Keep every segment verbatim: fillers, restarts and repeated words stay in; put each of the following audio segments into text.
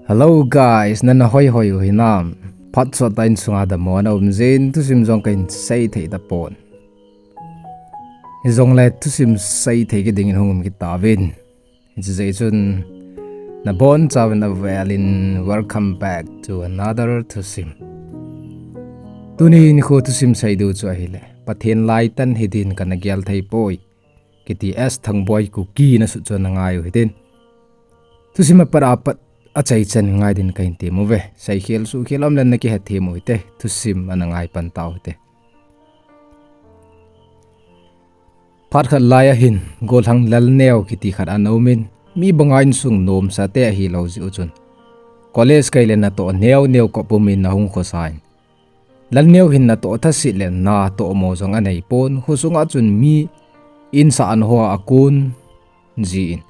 Hello guys, nana hoihoi u hinam? Phat sot tah in sunga dammo ana um jin, thusim jong kahin sei thei tapon. Hijongle thusim sei thei kit dingin hung um kit tauvin. Hijeh chun nabonchauvin avel in welcome back to another thusim. Tuni nikho thusim sei diu chu ahile, Pathen laitan hidin kana gel thei poi kiti S Thangboi Kuki nasut chu ana ngai u hitin. Thusim apat apat achaichan ngai din kahin tem uve. Seikhel suhkhel aum le nakihethem u hite. Thusim ana ngai pan tau hite. Phat khat lai ahin, gollhang Lalneo kiti khat ana umin, mi banga insung nomsate ahilou jeh u chun, college kai le natoh neo neo kop pumin ahung khosa in. Lalneo hin natoh thaset le natoh mo jong anei pon, khosunga chun mi insah anho a akon jin.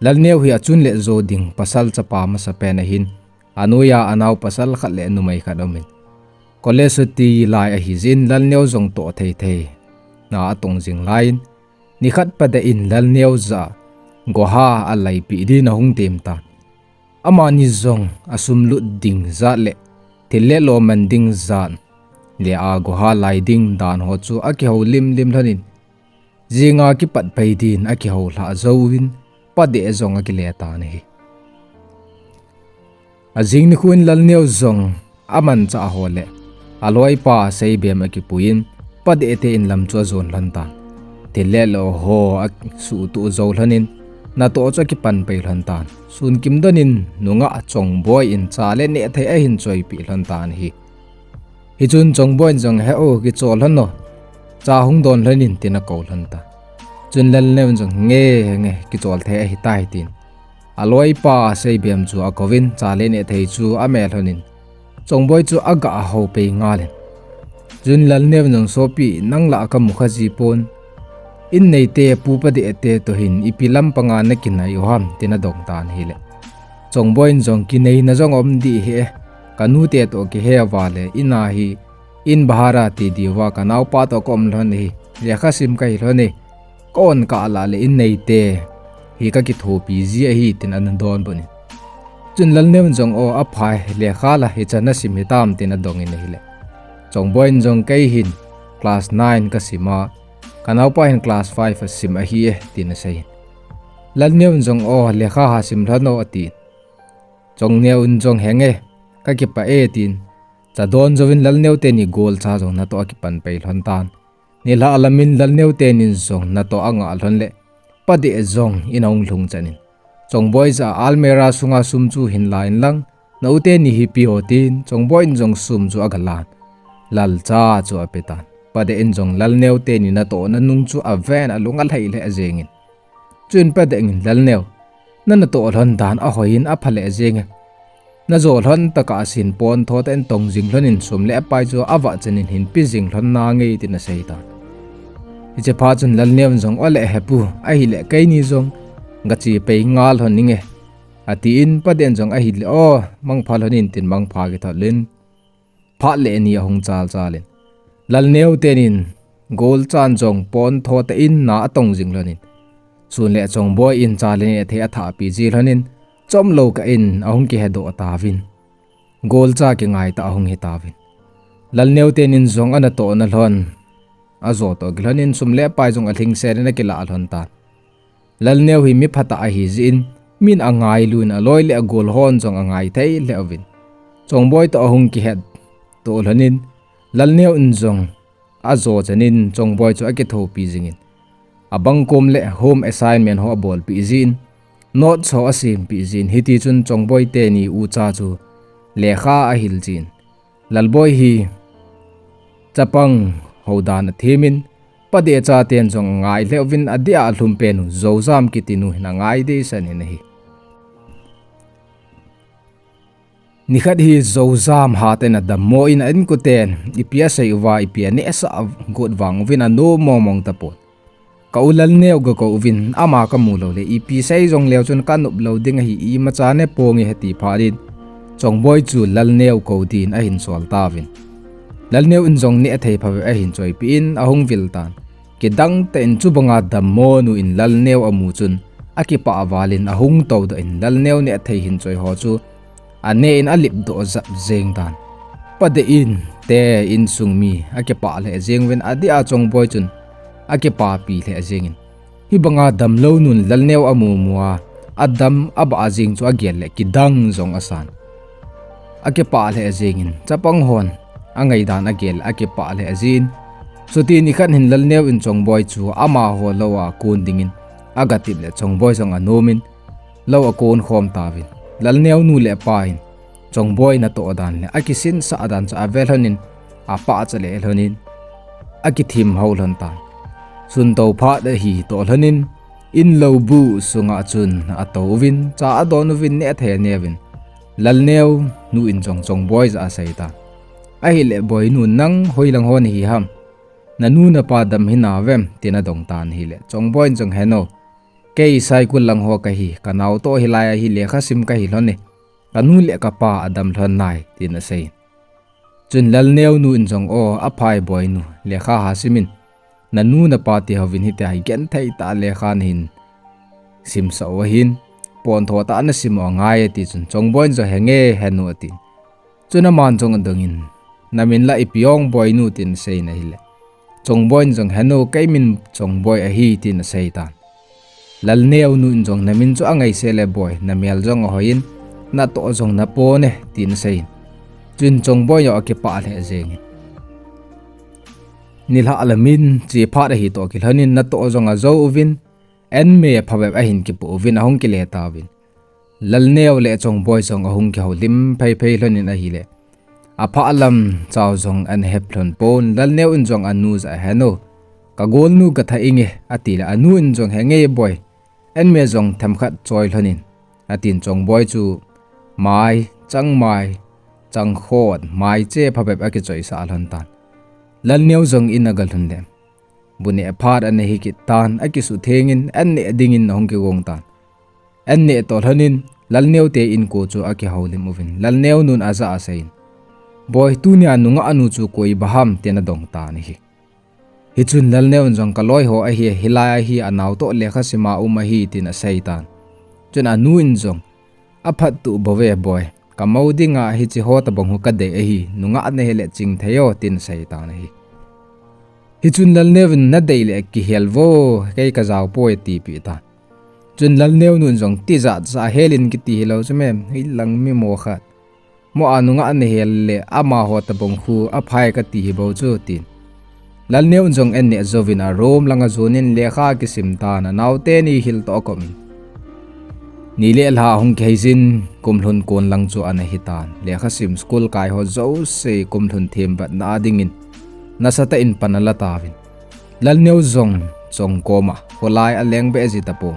Lalneo hi achun le jo ding pasal chapa masapen ahin, anoiya anao pasal khat le numei khat aumin. College chuti lai ahijeh in Lalneo jong toh thei thei na atong jing laiyin, nikhat Padeh in Lalneo jah a goha alaipeh din ahung tem tan. Amani jong asum lut ding jat le thil le lo man ding jat le agoha lai ding dan ho chu akihoulim lim lhonin, jinga kipat pai din akihoulhah jouvin Padeh jong akile tan ahi. Ajing nikho in Lalneo jong amanchah ho le aloipa Seibem akipuiyin, Padeh te in lam chu ajon lhon tan. Thil le lo ho asuhtuh jou lhonin, natoh chu akipan pai lhon tan. Sun kimdonin nungah Chongboi in cha le nehthei ahin choipeh lhon tan ahi. Hichun Chongboi in jong, "He o, kichol lhon o, cha hung don lhonin," tin akou lhon tan. Chun Lalneo in jong, "Henge, henge, kichol thei ahitai," tin aloipa Seibem chu akouvin, cha le nehthei chu ame lhonin, Chongboi chu agah hou pei ngalin. Chun Lalneo in jong, "Sopi, nang lah kamu kha jipon. In neite Pu Padeh te toh hin ipi lampanga nakinai u ham?" tin adong tan ahile, Chongboi in jong, "Kineina jong um dih hih e. Kanute toh kihe uva le, in a hi in bahar a ti diuva kanaopa toh kaum lhon ahi. Lekha sim kahi lhon e. Kaon kah lah le in neite hi kakithopi ji ahi," tin ana donbut in. Chun Lalneo in jong, "O, aphai, lekha la hichan nasim hitam?" tin adongin ahile, Chongboi in jong, "Kei hin class nine kasim a, kanaopa hin class five asim ahi e," tin aseiyin. Lalneo in jong, "O, lekha ha sim lhon o," atin. Chongneo in jong, "Henge, kakipah e," tin cha don jouvin Lalneo teni golcha jong natoh akipan pai lhon tan. Nilhah lamin Lalneo tenin jong natoh angah lhon le Padeh jong in ahung lhung chanin, Chongboi jah a almirah sunga sum chu hin lan lang, na u teni hi pe o, tin Chongboi in jong sum chu agalan, lalcha chu ape tan. Padeh in jong Lalneo teni natohna nung chu aven, alung alhai lheh jengin. Chun Padeh in, "Lalneo, nanatoh lhon dan ahoiyin aphalheh jenge. Najo lhon tah a asin pon thotah in tong jing lhonin sum le pai chu avah chanin hin pe jing lhon nange," tin asei tan. Hiche phat chun Lalneo in jong, "Ole hepu, ahile keini jong gache pei ngal lhon inge," atin, Padeh in jong, "Ahile o, mangpha lhonin," tin mangpha kithot lhonin, phat le ni ahung chal chalin, Lalneo tenin golchan jong pon thotah in na atong jing lhonin, Sun le Chongboi in cha le nehthei athahpi ji lhonin, chomlou kah in ahung kihedoh tauvin, golcha kingaitah ahung hitauvin. Lalneo tenin jong anatohna lhon ajo toh kilhonin, sum le pai jong alhingselin akilah lhon tan. Lalneo hi mi phatah ahijeh in, min angailun, aloi le agol hon jong angai thei lheh uvin, Chongboi toh ahung kihettoh lhonin, Lalneo in jong ajo chanin Chongboi chu akithopi jingin, abang kom le home assignment ho abolpeh jin, notes ho asempeh jin, hitichun Chongboi teni ucha chu lekha ahil jin, Lalboi hi chapang houdan athemin, Padeh chaten jong angai lheh uvin, adeh a alhumpen u Joujam kitinu hin angai deisan in ahi. Nikhat hi Joujam hatah in adammo in a-inkoten ipi asei uva, ipi anehsah got vang uvin anom mongmong tapon. Ka u Lalneo gakou uvin, ama kamu lou le ipi sei jongleu chun kanop lou ding ahi, imacha neponge ati phat in, Chongboi chu Lalneo kou din ahin sol tauvin, Lalneo in jong nehthei phabep ahin choipeh in ahung vil tan. Kidang tah in chubanga dammo nu in Lalneo amu chun, akipah val in ahung toudoh in Lalneo neh thei hin choi ho chu aneh in alipdoh jap jeng tan. Padeh in, te insung mi akipah lheh jeng uvin, adeh a Chongboi chun akipapi lheh jeng in, hibanga damlou nun Lalneo amu mu a, adam abah jeng chu agel le kidang jong asan. Akipah lheh jeng in, chapang hon angaidan agel le akipah lheh jin, chuti nikhat hin Lalneo in Chongboi chu amaho lou a kon dingin agatep le Chongboi jong anom in, lou akon khom tauvin. Lalneo nu le pa in Chongboi natoh dan le akisinsah dan chu ave lhon in, apahcha leh lhon in, akithim hou lhon tan. Sun tou phat ahi toh lhon in, in lou bu sunga chun atou uvin, cha adon uvin, neh thei aneuvin, Lalneo nu in jong Chongboi jah a asei tan. Ahile, Boinu, nang hoilang ho nahi ham? Nanu napa dam hinauvem? tin adong tan ahile, Chongboi in jong, Heno, kei Saikul lang ho kahi, kanao toh hilai a hi lekha sim kahi lhon e, kanu le kapa adam lhon nai, tin asei. Chun Lalneo nu in jong, Aw, aphai Boinu, lekha ha sim in, nanu napa tihouvin hitia hi genthei tah a lekha nahin simsah u ahin, pontho tah a nasim u angai, ati chun Chongboi in jong, Henge, Henu, atin. Chun aman jong adong in, Namin la ipi ong Boinu? tin asei in ahile, Chongboi in jong, Henu, kei min Chongboi ahi, tin asei tan. Lalneo nu in jong, Namin chu angaiseh le Boi, namel jong ahoi in, natoh jong napon e, tin asei in. Chun Chongboi jong akipah lheh jeng in, nilhah lamin che phat ahi toh kilhon in natoh jong ajou uvin, anme phabep ahin kipoh uvin ahung kile tauvin. Lalneo le Chongboi jong ahung kihoulim phei phei lhon in ahile, aphah lam chao jong ana hep lhon pon. Lalneo in jong anu jah a, Henu, kagolnu gathah inge, atile anu in jong, Henge Boi, anme jong themkhat choi lhon in, atin Chongboi chu mai, changmai, changkhot, maiche phabep akichoisah lhon tan. Lalneo jong in agalhun le, bu neh phat ana hi kit tan, akisutheng in, anneh dingin ahung kigong tan. Anneh toh lhon in, Lalneo te inko chu akihoulim uvin, Lalneo nun ajah a asei in, Boi, tunia nungah nu chu koi bah ham? tin adong tan ahi. Hichun Lalneo in jong, Kaloi ho ahi, hilai a hi anao toh lekha sim a um ahi, tin asei tan. Chun anu in jong, Aphattup bouve Boi, kamou dinga hiche ho tobang hu kadei ahi, nungah nahile chingthei o, tin asei tan ahi. Hichun Lalneo in, Nadei le kihel vo, kei kajao poi, atipeh tan. Chun Lalneo nun jong, Tijat cha hel in kiti hilou chu me, hilang mi mo khat, mo a nungah nahel le amaho tobang khu aphai kati hi bou chu, tin. Lalneo in jong anneh jouvin aroom lang ajon in lekha akisim tan, anaote ni hil toh akom in. Ni le lha ahung kihei jin, kumlhun kon lang chu ana hitan. Lekha sim school kai ho jouse kumlhun themvetna a dingin nasatah in pan ala tauvin. Lalneo jong Chong koma kholai aleng beh ji tapon.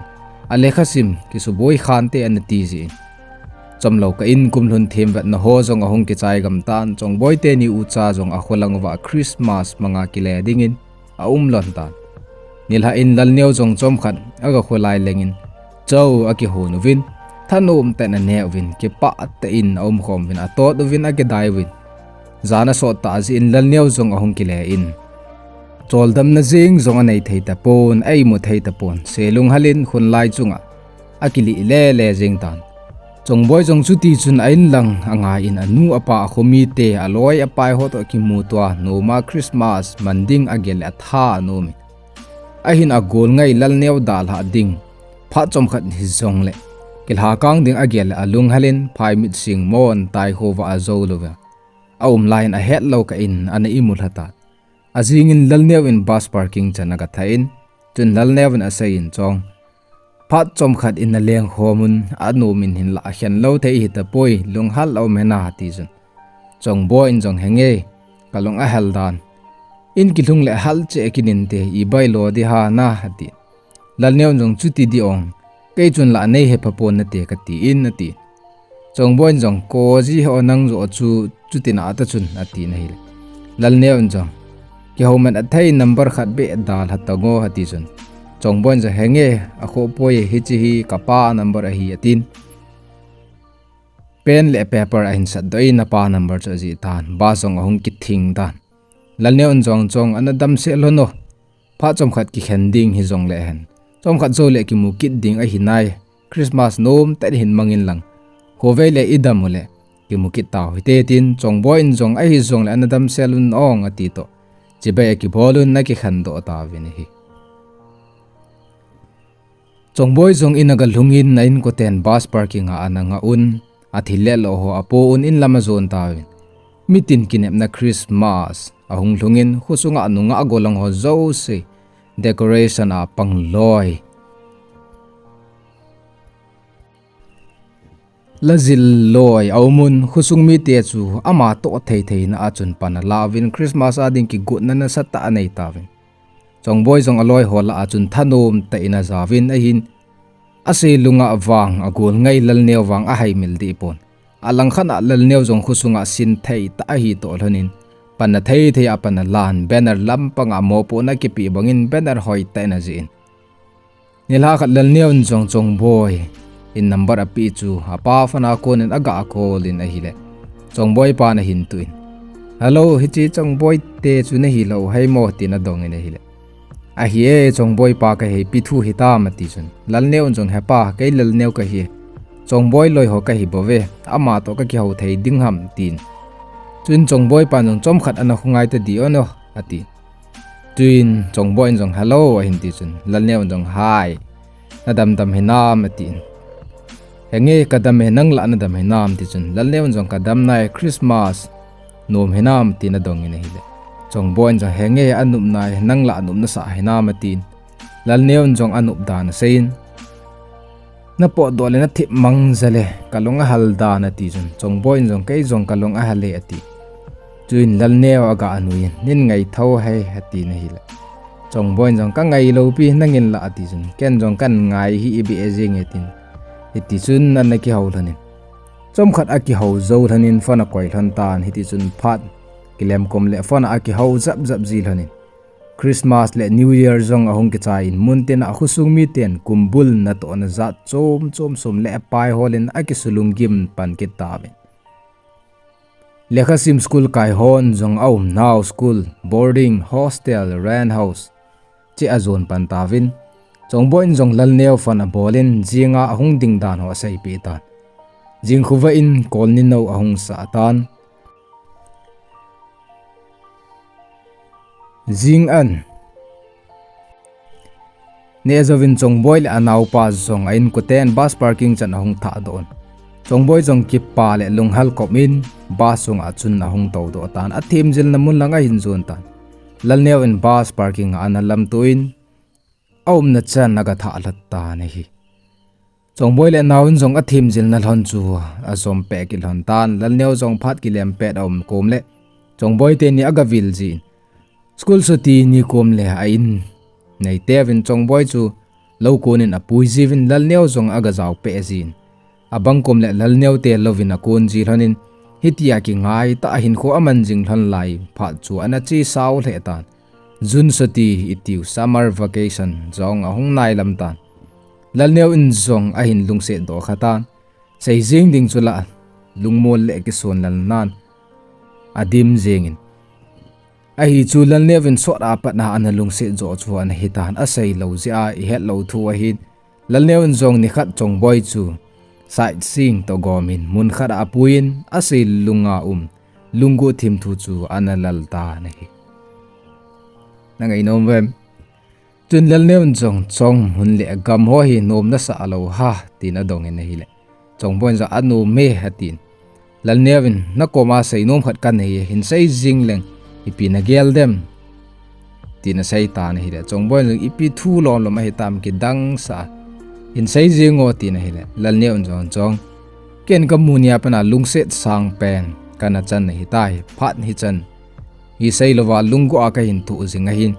Alekha sim kisuboi khante ana ti jin. Chomlou kah in kumlhun themvetna ho jong ahung kichai gam tan, Chongboi teni ucha jong akholang uva Christmas manga kile dingin aum lhon tan. Nilhah in Lalneo jong chomkhat aga kholai lengin, chou akihon uvin, thanom tah in ane uvin, kipah tah in aumkhom uvin, atot uvin, akidai uvin. Jan asot tah jeh in Lalneo jong ahung kile in, choldamna jeng jong anei thei tapon, aimu thei tapon, selunghal in khonlai chunga akilih lele jeng tan. Chongboi jong chutichun a-in lang angai in, anu apa, akhomite, aloi apai ho toh kimuto a, noma Christmas man ding agel le atha anom in. Ahin agol ngai Lalneo dalhah ding phat chomkhat hijongle kilhakang ding agel le alunghal in, phaimit sing mon tai khovah ajou louva, aum lai in ahetlou kah in ana imu lha tan. Ajing in Lalneo in bus parking chan aga thah in, chun Lalneo in asei in, Chong, phat chomkhat in nalengkhom un, anom in hinlah akhen lou thei hitapoi, lunghal aum hen a, ati chun, Chongboi in jong, Henge, kalung ahel dan, in kilhung le hal cheh kit inte, ibai lo ding ham, ati. Lalneo in jong, Chuti ding ong, kei chun la nei hepha pon nate kati in, ati. Chongboi in jong, Ko ji ho nang joh chu, chuti na ta chun, ati in ahile, Lalneo in jong, Kihoumat athei number khat beh dalha tango, ati chun, Chongboi in jong, Henge, akhoh poi, hiche hi kapa number ahi, atin. Pen le paper ahin satdoh in apa number chu ajih tan, bus jong ahung kithing tan. Lalneo in jong, Chong, ana damsel lhon o, Phat chomkhat kikhen ding hijongle hen, chomkhat jouleh kimu kit ding ahi nai. Christmas nom tah in hin mangin lang, khovei le idam uleh kimu kit tau hite, tin Chongboi in jong ahi jongleh ana damsel un ong ati toh, chibai akibol un akikhen doh tauvin ahi. Chongboi jong in aga lhungin a inkoten bus parking a ana nga un, athil le lo ho apo un in lam ajon tauvin. Mitin kinepna Christmas ahung lhungin, khosunga nungah gollhang ho jouse decoration a pang loi, lajil loi aumun, khosung mite chu ama toh thei theina a chun pan alauvin, Christmas a ding kigotna nasatah anei tauvin. Chongboi jong aloi ho lah a chun thanom tah in ajauvin ahin, asei lunga vang agol ngai Lalneo vang ahaimil deh pon. Alangkhat a Lalneo jong khosunga sin thei tah ahi toh lhonin, pan athei thei a pan alan, banner lampanga mopohna kipeh bangin banner hoitah in ajih in. Nilhah khat Lalneo in jong Chongboi in number apeh chu apa phone a konin aga call in ahileh, Chongboi pan ahin tuh in, "Hello, hiche Chongboi te chu nahilou himo?" tin adongin ahileh, "Ahi e, Chongboi pa kahi, ipi thu hitam?" ati chun, Lalneo in jong, "Hepa, kei Lalneo kahi, Chongboi loi ho kahi bouve, ama toh kakihou thei ding ham?" tin. Chuin Chongboi pan jong, "Chomkhat ana khongai tadih o no," ati. Chuin Chongboi in jong, "Hello," ahin ti chun, Lalneo in jong, "Hi, nadam dam hinam?" atin. "Henge, kadam e, nang lah nadam hinam?" ti chun, Lalneo in jong, "Kadam nai, Christmas nom hinam?" tin adongin ahileh, Chongboi in jong, "Henge, anop nai, nang lah anop nasah hinam?" atin. Lalneo in jong anop dan aseiyin, "Napotdoh le nathip mang jale, kalung ahal dan," ati chun, Chongboi in jong, "Kei jong kalung ahal e," ati. Chuin Lalneo aga anuiyin, "Nin ngai tho hei," atin ahileh, Chongboi in jong, "Kangai lou pi, nangin lah," ati chun, "Ken jong kangai hih, ibeh jeng e," tin. Hiti chun ana kihou lhonin, chomkhat akihou jou lhonin phone akoi lhon tan, hiti chun phat kilem kom leh phone a akihou jap jap ji lhonin, Christmas le New Year jong ahung kichaiyin, muntina khosung miten kumbul natohna jat chom chom som le apai holin akisulunggim pan kit tauvin. Lekhasim school kai hon jong aumnau school, boarding, hostel, rent house cheh ajon pan tauvin. Chongboi in jong Lalneo phone abolin, jinga ahung ding dan ho aseipeh tan. Jing khovah in kol ninou ahung sah tan. Jing an neh jouvin Chongboi le anaopa jong a inkoten bus parking chan ahung thahdoh un. Chongboi jong kipa le lunghal kop in bus sunga chun ahung toudoh tan, athemjilna mun lang ahin jon tan. Lalneo in bus parking a ana lamto in, aumna chan aga thah lhat tan ahi. Chongboi le anao in jong athemjilna lhon chu ajom peh kit lhon tan, Lalneo jong phat kilem pet aum kom leh Chongboi teni aga vil jin, school chuti ni kom le a in neiteuvin Chongboi chu lou konin apui jiuvin, Lalneo jong aga jao peh jin, abang kom le Lalneo te louvin akon ji lhonin, hitia kingaitah a hinkho aman jing lhon lai phat chu ana chesau lheh tan. June chuti itiu, summer vacation jong ahung nailam tan. Lalneo in jong ahin lungset doh kha tan. Seijing ding chu lah, lungmol le kisonlal nan adim jengin, ahi chu Lalneo in sot a pat a ana lungset joh chu ana hitan, aseilou jeh a ihetlou thu ahin. Lalneo in jong nikhat Chongboi chu sightseeing toh gomin mun khat a apuiyin, asei lunga um lunggot thim thu chu ana lal tan ahi. Nangainom uvem? Chun Lalneo in jong, Chong, mun le gam ho hi nom nasah lou ham? tin adongin ahileh, Chongboi in jong, anom e, atin. Lalneo in, nakoma seinom khat kanei e, hin sei jing leng, ipi nagel dem? tin asei tan ahileh, Chongboi in jong, ipi thu lomlom ahitam, kidangsah a, hin sei jing o, tin ahileh, Lalneo in jong, Chong, ken kamu nia pat a lungset sangpen kana chan ahitai, phat hichan hi seilouva lunggot a kahin thoh jing ahin,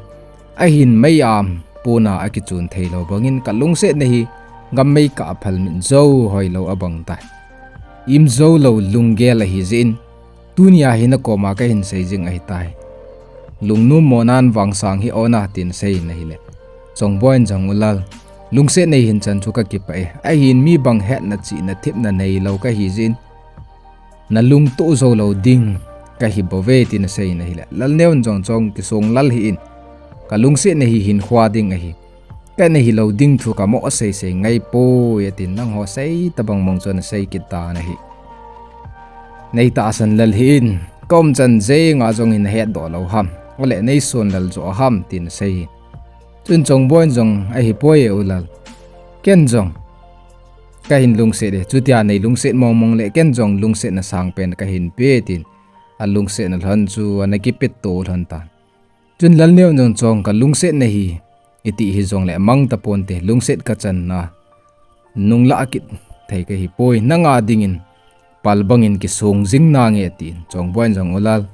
ahin mei am pona akichon theilou bangin kalungsetna hi gam meikah a phalmit jou hoilou abang tai. Im joulou lunggel ahijeh in, tunia hi nakoma kahin sei jing ahitai. Lungnom mo nan vangsang hih o, tin aseiyin ahileh, Chongboi in jong, U Lal, lungsetna hi hin chan chu kakipah e, ahin mi bang hetna chihna thepna neilou kahijeh in, nalungtoh joulou ding kahi bouve, tin aseiyin ahileh, Lalneo in jong, Chong, kisong lal hih in, Ka lungsetna hi hinkhoa ding ahi. Ka na hilou ding thu ka mo seisei ngai poi, atin nangho sei tabang mong chu ana sei kit tan ahi. Nei tahsan lel hih in, ka umchan jenga jong in na hetdoh lou ham. Ole nei son lel jo ham, tin asei. Chun Chongboi in jong, ahi poi e u lal. Ken jong ka hin lungset e, chutia nei lungset mong mong le ken jong lungsetna sangpen ka hin pe, tin alungsetna lhon chu ana kipet to lhon tan. Chun Lalneo in jong, Chong, ka lungsetna hi, iti hijongle mang tapon te, lungset ka channa nunglah kit thei ka hi poi, nanga dingin pal bangin kisong jing nange, tin Chongboi in jong, u lal,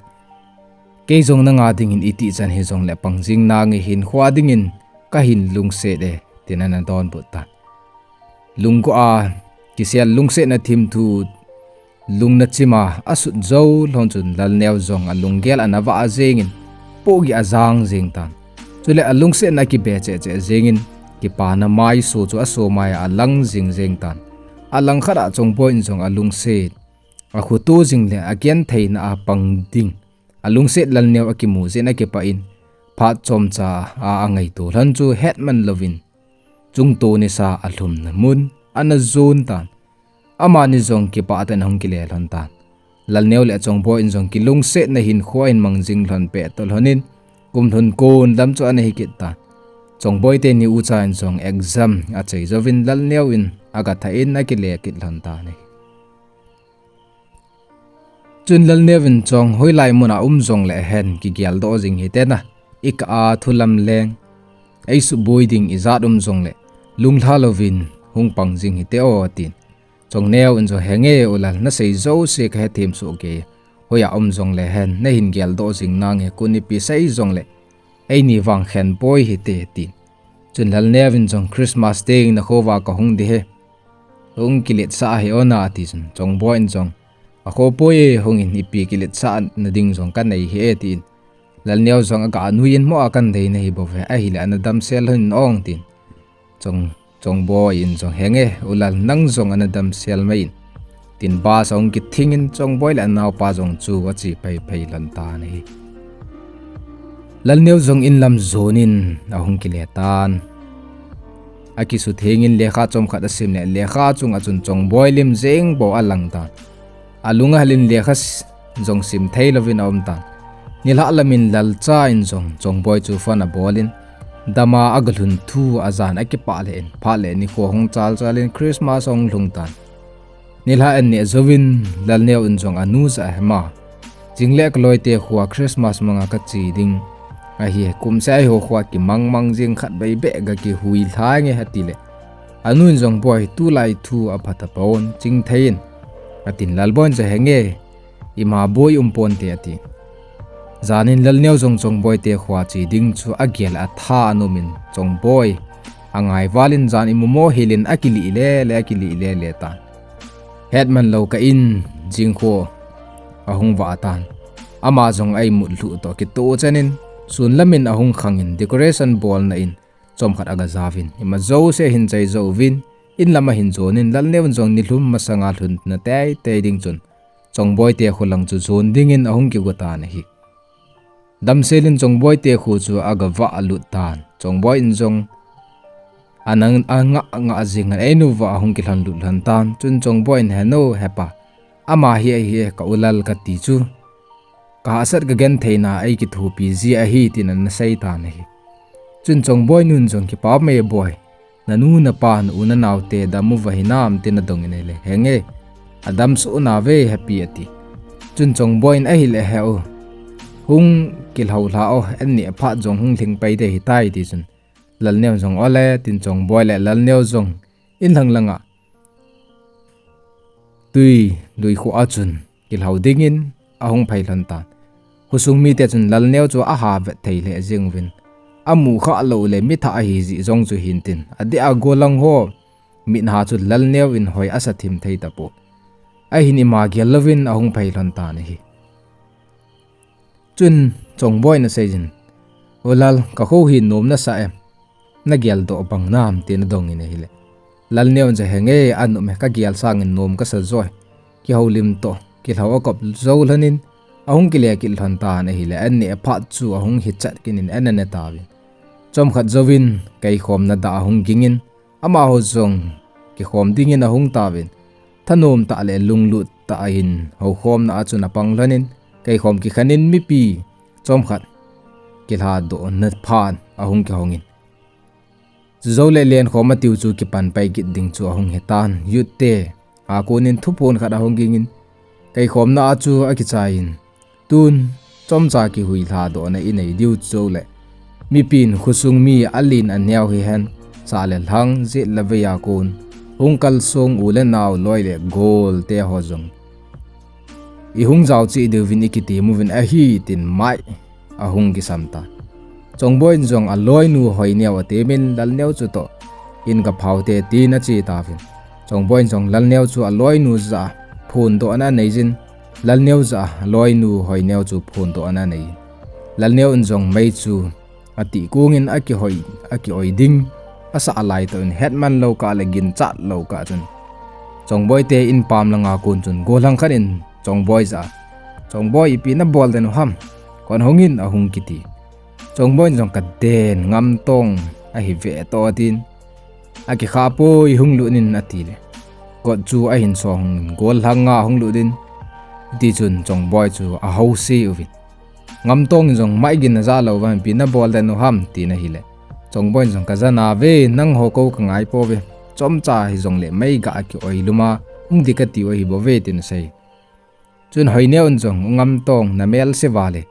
kei jong nanga dingin iti chan hijongle pang jing nange, hinkhoa dingin ka hin lungset e, tin ana donbut tan. Lungkua kisel lungsetna thim thu lungna chima asut jou lhon chun Lalneo jong alunggel ana vah jengin, pohgih ajang jeng tan. Chule alungsetna akibe cheh cheh jengin, kipana maiso chu aso maia alang jing jeng tan. Alangkhat a Chongboi in jong alungset, akhoto jing le agentheina a pang ding alungset Lalneo akimu jeh in akipah in, phat chomcha a angaito lhon chu hetman louvin, chungto nisa alhumna mun ana jon tan. Amani jong kipah tah in ahung kile lhon tan. Lalneo le Chongboi in jong kilungsetna hinkhoa hin mang jing lhon peh to lhon in, kum lhun kon lam chu ana hi kit tan. Chongboi teni ucha in jong exam achai jouvin Lalneo in aga thah in akile kit lhon tan ahi. Chun Lalneo in, Chong, hoilai muna um jongle hen kigeldoh jing hite na, ikah a thu lamleng, eisuboi ding ijat um jongle lunglha louvin hung pang jing hite o, atin. Chongneo in jong, henge u lal, nasei jouse kahethem soh kei, hoiya um jongle hen nahin geldoh jing nange, kut nipi sei jongle eini vang khen poi hite, atin. Chun Lalneo in jong, Christmas teng nakhouva kahung ding ahi, hung kiletsah hih o na, ati chun Chongboi in jong, akhoh poi e, hung in, ipi kiletsahna ding jong kanei hih e, tin Lalneo jong aga nui in, mo a, kanei nahi bouve, ahile ana damsel lhon in ong, tin Chong, Chongboi in jong, henge u lal, nang jong ana damsel mai in, tin bus ahung kithing in Chongboi le anaopa jong chu ache phei phei lhon tan ahi. Lalneo jong in lam jon in ahung kile tan. Akisutheng in lekha chomkhat asim le lekha chunga chun Chongboi lim jeng bou alang tan. Alung ahel in lekha s-, jong sim thei louvin aum tan. Nilhah lam in Lalcha in jong Chongboi chu phone abol in, dama aga lhun thu ajan akipah le in, phat le nikho hung chal chal in Christmas ahung lhung tan. Nilhah an neh jouvin Lalneo in jong anu jah a, Hema, jing le kaloite khoa Christmas manga kache ding ahi, kum seh a eiho khoa kimang mang jing khatvei beh ga kihui lha nge, ati le, anu in jong, Boi, tulai thu apha tapon, ching thei in, atin. Lalboi in jong, henge, ima boi um ponte, ati. Jan in Lalneo jong Chongboi te khoa che ding chu agel a, atha anom in, Chongboi angai val in jan imu mo hel in akilih le le, akilih le le tan. Hetman lou kah in jingkho ahung vah tan. Ama jong a imut lhuh toh kitoh chan in, sun lam in ahung khang in decoration bolna in chomkhat aga jauvin, ima jouse ahin chai jouvin, in lam ahin jon in, Lalneo in jong nilhum masanga lhunna teitei ding chun Chongboi te kho lang chu jon ding in ahung kigo tan ahi. Damsel in Chongboi te kho chu aga vah lut tan. Chongboi in jong ana ngah ngah jing in, einu va ahung kilhon lut lhon tan. Chun Chongboi in, Henu, hepa, ama hi ahi e, ka u Lal kati chu, kahahsat kagenthei na a eikithopi ji ahi, tin ana sei tan ahi. Chun Chongboi nun jong, Kipa um e boi, nanu napa, na u nanao te dam uva hinam, tin adong in ahile, Henge, adam soh nauve hepi, ati. Chun Chongboi in, Ahile he u, hung kilhou lha o, an neh phat jong hung lhing pai ding ahitai, ti chun Lalneo jong, Ole, tin Chongboi le Lalneo jong in lang langa tui lui kho a chun kilhou ding in ahung phei lhon tan. Khosung mite chun Lalneo chu aha vet thei lheh jeng uvin, amu khah lou le mi thah ahi jeh jong chu hin tin, adeh a gollhang ho mit na chu Lalneo in hoi asa thim thei tapon. Ahin ima gel louvin ahung phei lhon tan ahi. Chun Chongboi in asei jin, U Lal, ka kho hi nom nasa em? Na geldoh bang nam, tin adong in ahile, Lalneo in jong, Henge, anom e, ka gel sang in nom kasa joi. Kihoulim toh kilhou akop jou lhon in ahung kile kit lhon tan ahile, an neh phat chu ahung hichat kit in an ane tauvin. Chomkhat jouvin keikhomna dah ahung gingin, amaho jong kikhom dingin ahung tauvin, thanom tah le lunglut tah in houkhomna a chun apang lhonin, keikhom kikhenin mipi chomkhat kilhadohna phat ahung kihongin. Chujou le lenkhom atiu chu kipan pai kit ding chu ahung hitan, youth te a konin thuphon khat ahung gingin, keikhomna a chu akichaiyin, tun chomcha kihui lhadohna inei diu chujou le, mipin khosung mi alen aneo hihen, sah le lhang, jet le vei a kon hung kalsong u le nao, loi le gol te ho jong ihung jao cheh diuvin ikitem uvin ahi, tin mai ahung kisam tan. Chongboi in jong aloinu Hoineo atemin, Lalneo chutoh in kaphau te, tin ache tauvin. Chongboi in jong Lalneo chu aloinu jah a phondohna aneijin, Lalneo jah a aloinu Hoineo chu phondohna anei. Lalneo in jong mei chu atih kongin akihoi, akioi ding asah lai toh in, hetman lou kah le ginchat lou kah chun, Chongboi te in pam langa kon chun gollhang khat in Chongboi jah a, Chongboi, ipi nabol den u ham? Kon hongin, ahung kiti. Chongboi in jong, kaden, Ngamtong ahi ve toh, atin, akikha poi, hung lut in, atile, kot chu ahin song hongin gollhang nga hung lut in, hitichun Chongboi chu ahouse uvin. Ngamtong in jong, mai gin najah lou vang, ipi nabol den u ham? tin ahile, Chongboi in jong, kajanauve, nangho kou kangai pouve, chomcha hijongle mei gah akioi lum a hung ding katiu ahi bouve, tin asei. Chun Hoineo in jong, Ngamtong, namel se vale,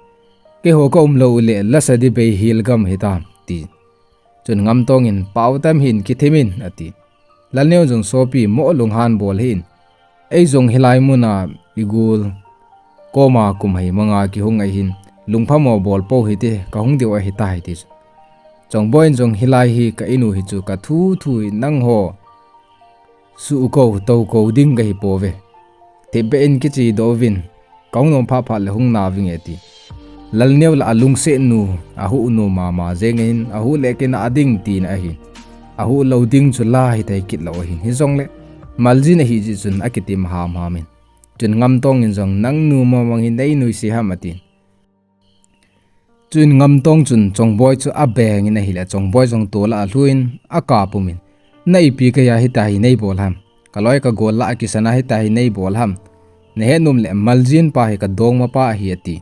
keiho kaum lou uleh lasa ding bei hel gam hitam, ti. Chun Ngamtong in, pao tam hin kithem in, ati. Lalneo jong, sopi, mo lunghan bol hih in, eijong hilai muna igol koma kum hei manga kihung ahin, lungphamo bol pou hite, kahung diu ahitai, ti chu. Chongboi in jong, hilai hi ka inu hi chu, kathu thu hi nangho suhkou toukou ding kahi pouve. Thipbeh in kichedoh uvin, kahung nom phat phat le hung nauvinge, ati. Lalneo lah alungsetnu, ahuhnu mama jeng ahin, ahuh le kinah ding tina ahin, ahuh lou ding chu la hithei kit lou ahin, hijongle maljin ahijeh chun akitim hamham in. Chun Ngamtong in jong, nangnu mong mong hi nei nuisat ham, atin. Chun Ngamtong chun Chongboi chu abengin ahile, Chongboi jong tol a alhuin, akapumin, na ipi keiya hitia hi neibol ham? Kaloi kagol lah a kisan a hitia hi neibol ham? Nahet nom le, maljin pa hi kadongma pa ahi, ati.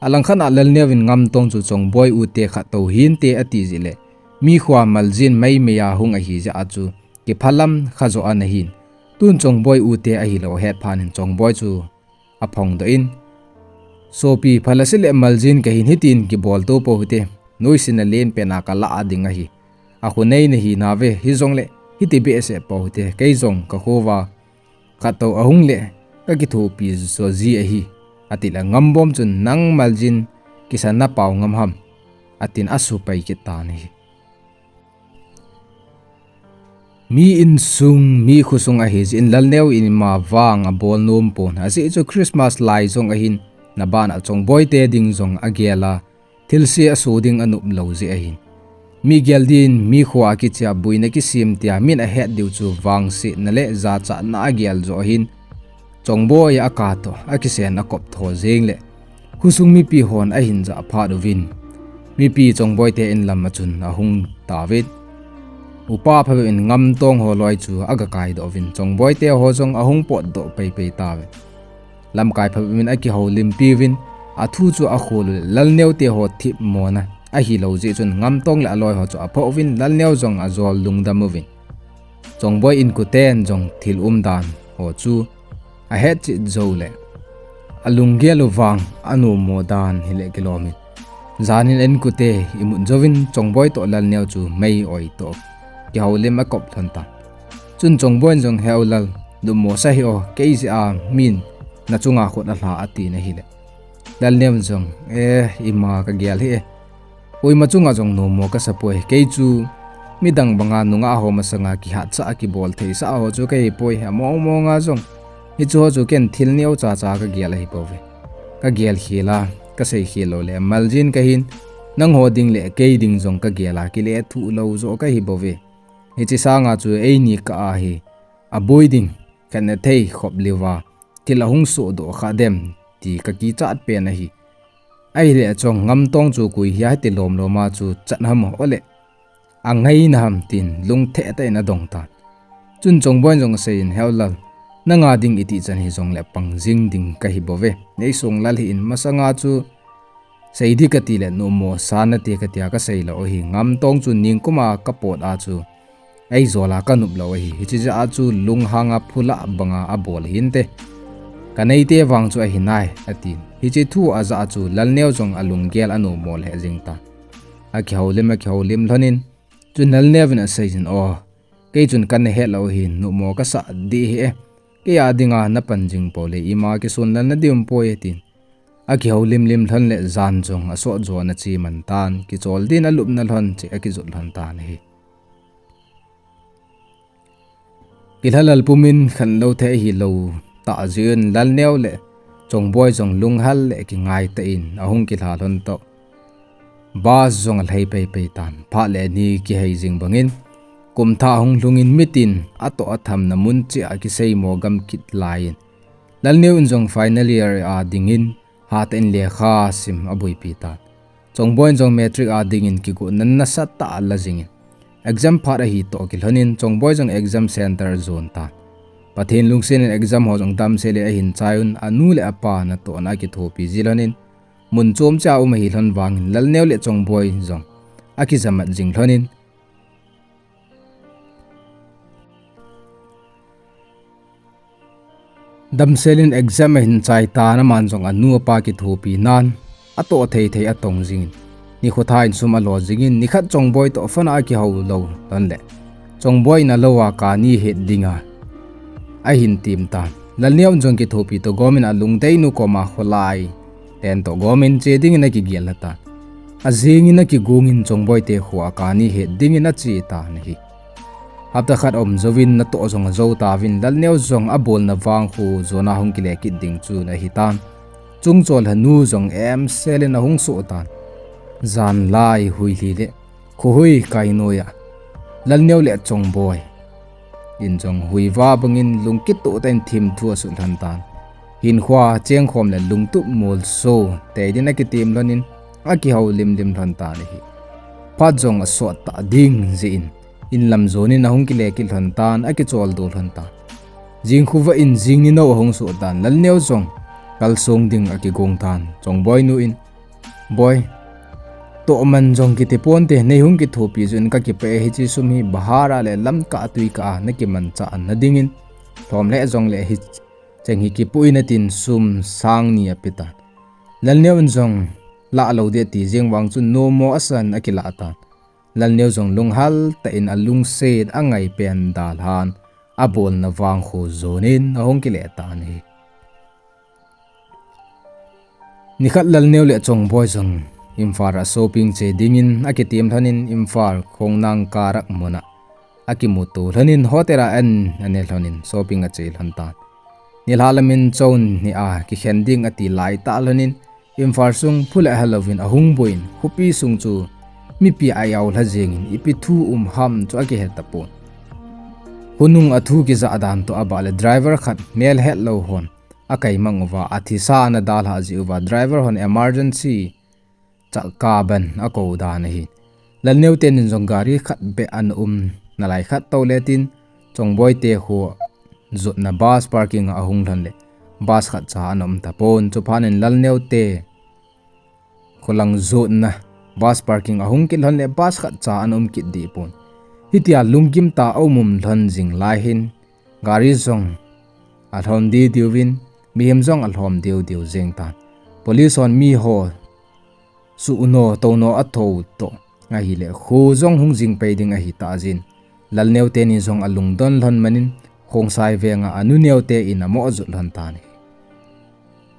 Alangkhat a Lalneo in Ngamtong chu Chongboi u te khat tou hinte ati jeh le, mi khoa maljin meimei a hung ahi jeh a chu, kiphalam khajoh a nahin, tun Chongboi u te ahilou ahet phat in Chongboi chu aphongdoh in, sopi, phalase le maljin kahin, hitin kibol to pou hite, noisena len pen a kalah ding ahi. Akho nei nahi nauve, hijongle hiti behseh pou hite, kei jong kakhova khat tou ahung le kakithopi jo ji ahi, atile, Ngambom chun, nang maljin kisan napao ngam ham? atin asupai kit tan ahi. Mi insung, mi khosung ahi jeh in Lalneo in ima vang abol nom pon, ajeh chu Christmas lai jong ahin, nabana Chongboi te ding jong agel a, thilse aso ding anop lou jeh ahin. Mi gel din, mi khoa kichea boina kisem tia min ahet diu chu vangsetna le jachatna a agel joh ahin, Chongboi a katoh akisen akop tho jeng le, khosung mipi hon ahin jah phat uvin, mipi Chongboi te in lam a chun ahung tauvin, upa phabep in Ngamtong ho loi chu aga kaidoh uvin, Chongboi te ho jong ahung potdoh peipei tauvin. Lamkai phabep in akihoulimpi uvin, athu chu akhol u le, Lalneo te ho thipmona ahilou jeh chun Ngamtong le aloi ho chu aphoh uvin, Lalneo jong ajol lungdam uvin. Chongboi inkoten jong thil umdan ho chu ahetchet jou le, alunggel u vang anommo dan hile kilomin, janin inkote imut jouvin Chongboi toh Lalneo chu mei oi toh kihoulim akop lhon tan. Chun Chongboi in jong, he u Lal, nommo sa hih o, kei jeh a min nachunga khut alha, atin ahile, Lalneo in jong, e, ima kagel hih e, koima chunga jong nommo kasapoi, kei chu midang banga nungah ho masanga kihatsah a kibol theisah ho chu kahipoi, among monga jong hiche ho chu ken thil neocha cha kagel ahipouve. Kagel khel a, kasei khel loule maljin kahin, nangho ding le kei ding jong kagel a kilethuh lou joh kahibouve. Hiche sanga chu eini kah a hi aboi ding khenna thei khop liuva thil ahung sohdoh kha dem ti kakichat pen ahi. Ahile achung Ngamtong chu koi hia hiti lomlom a chu chat ham, ole angaina ham tin lungthim tah in adong tan. Chun Chongboi in jong aseiyin, He u Lal, nanga ding iti chan hijongle pang jing ding kahi bouve. Neisong Lal hi in masanga chu seidi kati le numo sa nate katia kasei lou ahi. Ngamtong chu ningkuma kapot a chu eijol a kanup lou ahi. Hiche jeh a chu lunghang a phula banga abol hinte. Kaneite vang chu ahi nai, atin. Hiche thu ajah a chu Lalneo jong alunggel anumo lheh jing tan. Akihoulim, akihoulim lhonin. Chun Lalneo in aseiyin, O, kei chun kana het lou ahin, numo kasah dih hih e. Kei a dinga napan jing pou le, ima kisun lal nadiu poi, atin. Akihoulim lim lhon le jan jong asot jo ana che man tan, kichol din alupna lhon cheh akijot lhon tan ahi. Kilhalal pumin khanlou thei ahilou tah jeh in Lalneo le Chongboi jong lunghal le kingai tah in ahung kilha lhon toh. Bus jong alhai peipei tan, phat le ni kihei jing bangin, kum thah hung lhungin mitin atoh athamna mun cheh a kiseimo gam kit laiyin, Lalneo in jong final year a dingin, hatah in lekha sim aboipi tan. Chongboi in jong matric a dingin kigotna nasatah ala jingin, exam phat ahi toh kilhonin Chongboi jong exam center ajon tan. Pathen lungsetin exam ho jong damsel in ahin chai un, anu le apa natohna akithopi ji lhonin, mun chom cheh a um ahi lhon vangin Lalneo le Chongboi jong akijamat jing lhonin, damsel in exam ahin chai tan, aman jong anu apa kithopi nan, atoh thei thei atong jingin, nikho tha in sum alo jingin, nikhat Chongboi toh phone a akihou lou lhon le, Chongboi in alou a kani het dinga ahin tem tan. Lalneo in jong kithopi toh gomin alungdeinu koma kholai ten toh gomin che dingin akigel lha tan. Ajingin akigongin Chongboi te kho a kani het dingin ache tan ahi. Hapta khat aum jouvin natoh jong ajou tauvin, Lalneo jong abolna vangkho jona hung kile kit ding chu ahi tan. Chungchol lhanu jong emsel in ahung soh tan. Jan lai huilhi le khohui kai noiya Lalneo le Chongboi in jong huiva bangin lungkitoh tah in thimthu asut lhon tan. Hinkhoa chengkhom le lungtup molso tei din akitem lhonin, akihoulim lim lhon tan ahi. Phat jong asot tah ding jeh in, inlam jonin ahung kile kit lhon tan, akicholdo lhon tan. Jingkhovah in jingni nou ahung soh tan, Lalneo jong kalsong ding akigong tan. Chongboi nu in, Boi, tohman jong kiti ponte, nei hung kithopi jeh un kakipah e, hiche sum hi bahar a le lamkah tuikah a nakimanchah na dingin, lhom le jongle hicheng hi kipoh in, atin sum sang ni ape tan. Lalneo in jong lah lou ding ati jeng vang chun nommo asan akilah tan. Lalneo jong lunghal tah in alungset angai pen dalhan, abolna vangkho jonin ahung kile tan ahi. Nikhat Lalneo le Chongboi jong Imphal a shopping che dingin akitem lhonin, Imphal khongnang karak muna akimuto lhonin, hotel a an ane lhonin shopping ache lhon tan. Nilhah lamin chon ni a kikhen ding ati laitah lhonin, Imphal sung phu le halouvin ahung boiyin, khopi sung chu mipi a iao lha jengin, ipi thu um ham chu akihe tapon. Khonung a thu kijah dan toh abah le driver khat melhetlou hon akaimang uva, athisa ana dalhah jeh uva driver hon emergency chakka ban akou dan ahi. Lalneo tenin jong gari khat beh ana um nalai khat toule tin, Chongboi te kho jotna bus parking a ahung lhon le bus khatcha ana um tapon. Chuphat in Lalneo te kholang jotna bus parking ahung kit lhon le bus khatcha ana um kit deh pon. Hitia lunggim tah a um um lhon jing lai hin, gari jong alhom deh deh uvin, mihem jong alhom deh deh jeng tan. Police hon miho suhno touno athou toh ahile, kho jong hung jing pei ding ahitah jeh in, Lalneo teni jong alungdon lhon manin, Khongsai venga anuneo te in amoh jot lhon tan ahi.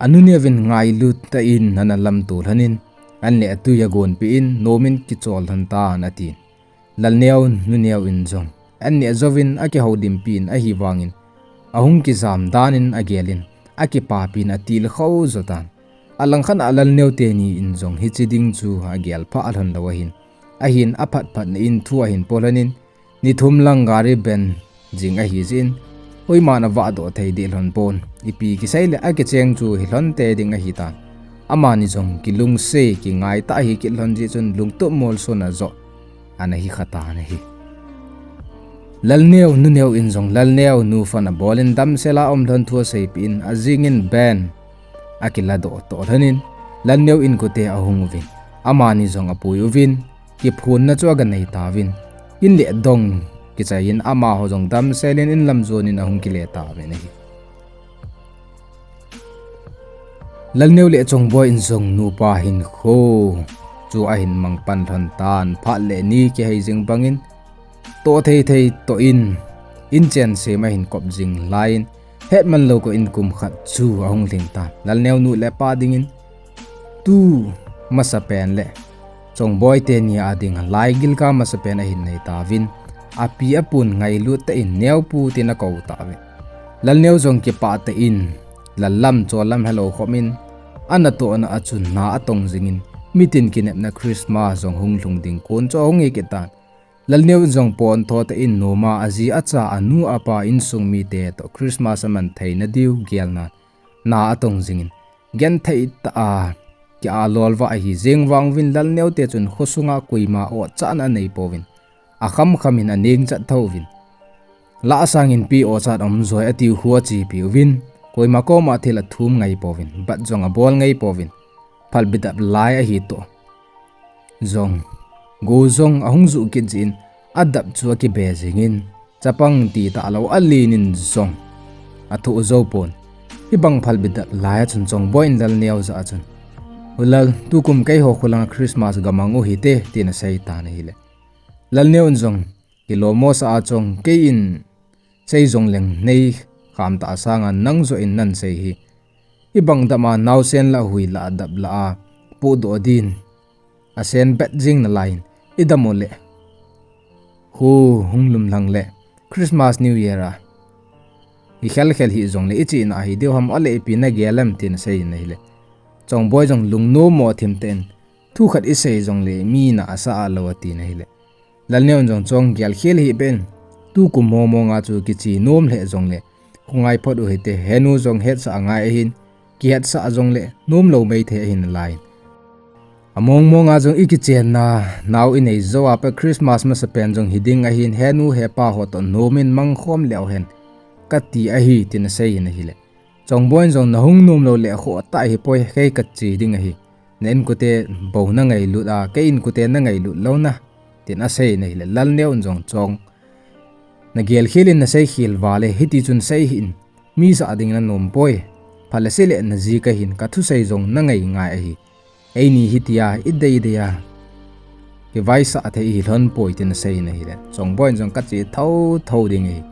Anuneo vin ngailut tah in ana lamto lhonin, an le atui agonpeh in, nomin kichol lhon tan atin. Lalneo nuneo in jong an neh jouvin akihoulimpin, ahivangin ahung kijam danin agelin, akipapin atilkhou jotan. Alangkhat a Lalneo teni in jong hiche ding chu agel phah lhon lou ahin, ahin aphatphatna in thu ahin po lhonin, ni thum lang gari ban jing ahijeh in, hoiman avahdoh thei deh lhon pon. Ipi kisei le akicheng chu hilhon tei ding ahitan. Amani jong kilungset kingaitah ahikit lhon jeh chun lungtup molsona joh ana hi khatan ahi. Lalneo nuneo in jong Lalneo nu phone abol in damsel a um lhon thu aseipeh in, ajing in band akiladoh toh lhon in Lalneo inkote ahung uvin, amani jong apui uvin, kiphonna chu aga nei tauvin, in le dong kichai in amaho jong damsel in in lam jon in ahung kile tauvin ahi. Lalneo le Chongboi in jong nupa hinkho chu ahin mang pan lhon tan, phat le ni kihei jing bang in, toh thei thei toh in, inchen sem ahin kop jing lai in, hetman lou ko in kum khat chu ahung lhing tan. Lalneo nu le pa ding in tu masapen le Chongboi teni a ding a laigil ga masapen ahin nei tauvin, api apun ngailut tah in, "Neo pu," tin akou tauvin. Lalneo jong kipah tah in, lal lam chol lam helou khop in, anatohna a chun na atong jing in, mitin kinepna Christmas jong hung lhung ding kon chu ahung hi kit tan. Lalneo in jong pontho tah in nom a, aji acha, anu apa, insung mite toh Christmas aman theina diu gelnan na atong jing in, genthei tah a kia lolva ahi jeng vang uvin Lalneo te chun khosunga koima ochahna anei pouvin, akham kham in aneng chat tho uvin, lah sang in pi ochah um joi atiu khu achepi uvin, koima koma thil athum ngai pouvin, bat jong abol ngai pouvin, phalbi dap lai ahi toh jong, go jong ahung juh kit jeh in, adap chu akibe jing in, chapang ti talou alen in jong athoh jou pon. Hibang phalbi dap lai a chun Chongboi in Lalneo jah a chun, "U lal, tukum keiho kholanga Christmas gamang u hite," tin asei tan ahile, Lalneo in jong kilommo sa a, "Chong, kei in sei jong leng nei kham tah sanga nang joh in nan sei hi. Hibang dam a naosen lah hui lah dap lah a pohdoh din asen bet jing nalai in, idam u le khu hung lum lhang le Christmas New Year a ikhel khel hih jong le ichihna ahi diu ham, ale ipi nagel em?" tin asei in ahile, Chongboi jong lungnom mo thim tah in, "Thu khat isei jong le mi na asah a lou," atin ahile, Lalneo in jong, "Chong, gel khel hih beh in, tukum mong mong a chu kiche nom lheh jong le khongai phot u hite, henu jong hetsah angai ahin, kihetsah jong le nom lou maithei ahi nalai in, among mong a jong ikichenna nao inei jou a pat Christmas masapen jong hiding ahin, henu hepa ho toh nom in mangkhom leu hen," kati ahi, tin asei in ahile, Chongboi in jong, "Nahung nom lou le khoh tah hipoi, kei kache ding ahi. Na inkote bou nangailut a, kei inkote nangailut lou na," tin asei in ahile, Lalneo in jong, "Chong, nagel khel in nasei khel vale, hiti chun sei hih in, mi jah ding nanom poi. Phat le sei le naji kahin, kathusei jong nangai ngai ahi. Eini hitia idei dei a kivaisah thei ihi lhon poi," tin asei in ahile, Chongboi in jong, "Kache thotho ding ahi.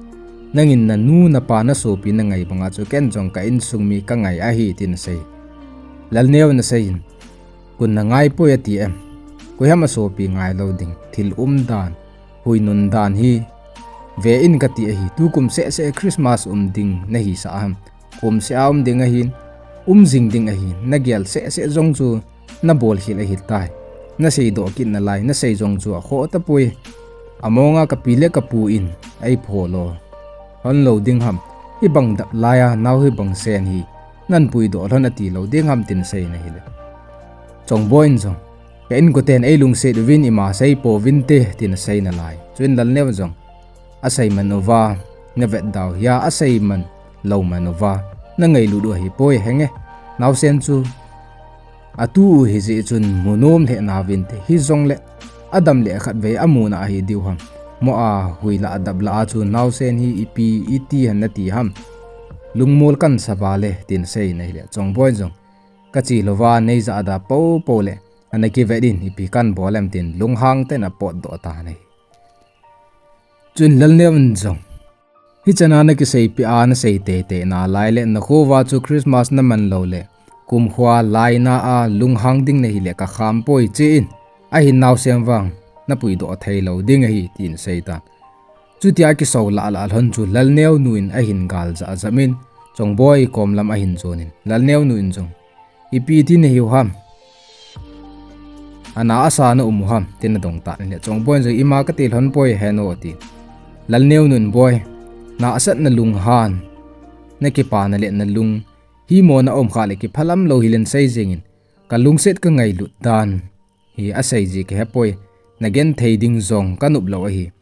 Nangin nanu napa nasopi nangai banga chu ken jong ka insung mi kangai ahi," tin asei. Lalneo in asei in, "Kon nangai poi ati em? Koiham asopi ngai lou ding, thil umdan, hui nundan hi ve in kati ahi, tukum seh seh Christmas um ding nahisah ham? Kum seh a um ding ahin, um jing ding ahin, nagel seh seh jong chu nabol khel ahitai. Nasei doh kit nalai, nasei jong chu akhoh tapoi. Amonga kapi le kapu in eipholo lhon lou ding ham? Hibang dap lai a nao hibang sen hi nanpuidoh lhon ati lou ding ham?" tin asei in ahile, Chongboi in jong, "Ka inkoten eilungset uvin ima sei pouvinte," tin asei nalai. Chuin Lalneo in jong, "Asei man uva, navet dau hia, asei man lou man uva, nangailut u ahipoi, henge. Naosen chu atu u hijeh chun mu nom lheh nauvinte, hijongle adam le khatvei amuna ahi diu ham? Mo a hui lah dap lah a chu naosen hi ipi iti hen nati ham? Lungmol kansa vale," tin asei in ahile, Chongboi in jong, "Kache louva neija da poupou le ana kivet in ipi kanbol em?" tin lunghang tah in apotdoh tan ahi. Chuin Lalneo in jong, "Hichana nakiseipeh a nasei teitei nalai le, nakhouva chu Christmas naman lou le kumkho a laina a lunghang ding nahile kakham poi, che in, ahin naosen vang napuidoh thei lou ding ahi," tin asei tan. Chutia akisou lah lah lhon chu Lalneo nu in ahin gal jah jah in, Chongboi kom lam ahin jon in, Lalneo nu in jong, "Ipi ti nahiu ham? Ana asa na um u ham?" tin adong tan ahile, Chongboi in jong, "Ima kati lhon poi henu," ati. Lalneo nu in, "Boi, na asat na lunghan, nakipana le nalung himo na um khah le kiphalam lou hilen sei jeng in, kalungset kangailut dan hi asei ji kahepoi. nagenthei ding jong kanop lou ahi.